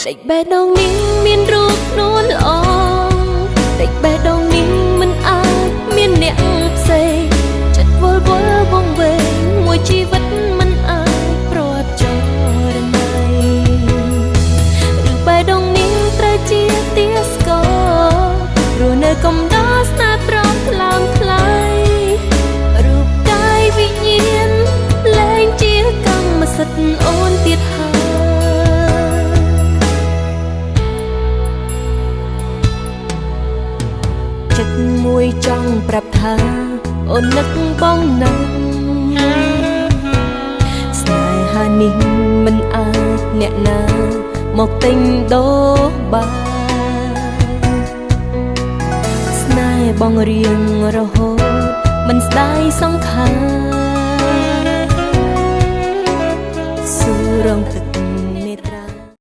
តិចបេះដូងនេះមានរូបនួនល្អតិចបេះដូងនេះមិនអាចមានអ្នកផ្សេងចិត្តវល់វល់វងវែងមួយជីវិតមិនអាចប្រត់ចរណៃឬបេះដូងនេះត្រូវជាទាស្កព្រោះនៅកំដរស្នេហ៍ប្រំថ្លើមថ្លៃរូបកាយវិញ្ញាណលែងជាកម្មសិទ្ធិអូនទៀតហើយចិត្តមួយចង់ប្រាប់ថាអូននឹកបងណាស់ស្នេហានេះមិនអាចអ្នកណាមកទិញដូរបានស្នេហ៍បងរៀងរហូតមិនស្ដាយសង្ខារស៊ូរង